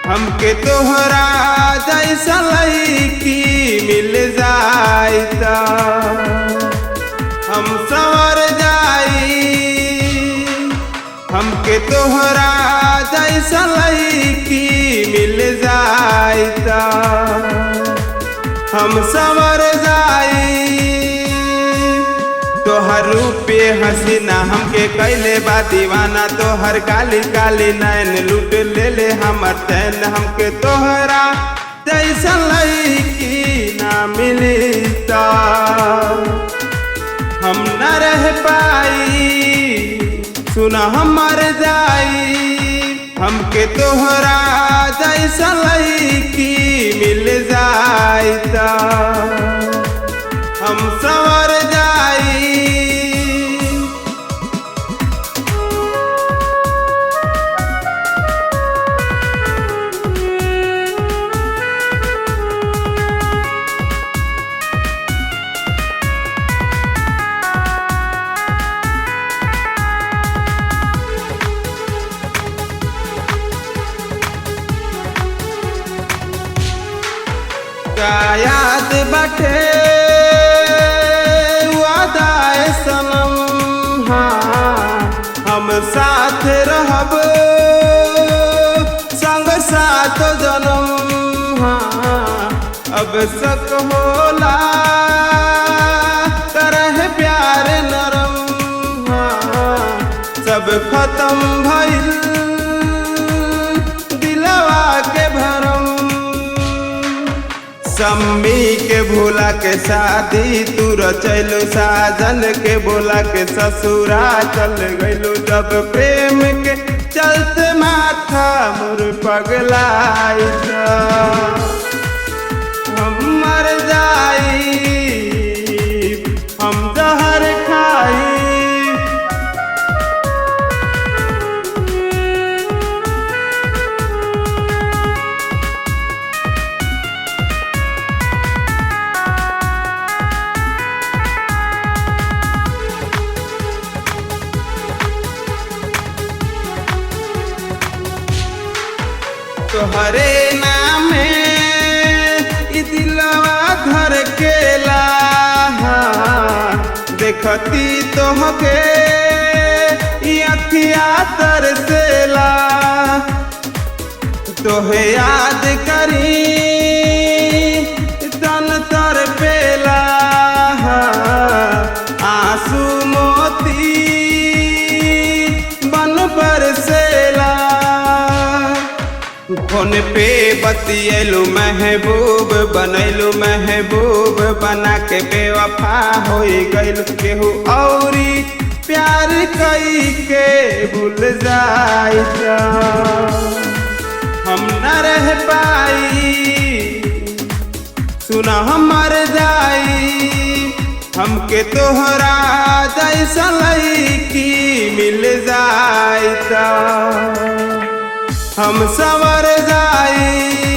हमके तोहरा जैसा लड़की मिल जाई त हम संवर जाई। हमके तोहरा जैसा लड़की मिल जाई त हम संवर जाई। तोहर रूपे हसीना हमके कैले बा दीवाना, तोहर काली काली नैन लूट ले ले हमर चैन। हमके तोहरा जैसा लड़की ना मिली त हम न रह पाई, सुना हम मर जाई। हमके तोहरा जैसा लड़की मिल जाई त हम संवर जाई। का याद बाटे वादा ए सनम, हाँ हम साथ रहब संग साथ जन्म। हाँ अब सक होला करह प्यार नरम, हाँ सब खत्म भइल दिलवा के भरम। सम्मी के भोला के शादी तू रचैलू, साजन के भोला के ससुरा चल गइलू। जब प्रेम के चलते माथा मोर पगलाई त हम मर जाई, हम जहर खाई। तोहरे नामे ई दिलवा धर केला, देखती तोहके ई अखिया तरसेला। तोहे याद करी तन तर पेला, आंसू मोती बन बरसेला। फोन पे बतियलू महबूब बनैलू, महबूब बना के बेवफा हो गइलू। केहू औरी प्यार कई के भूल जाई त हम न रह पाई, सुना हम मर जाई। हमके तोहरा जैसा लड़की मिल जाई त हम संवर जाई।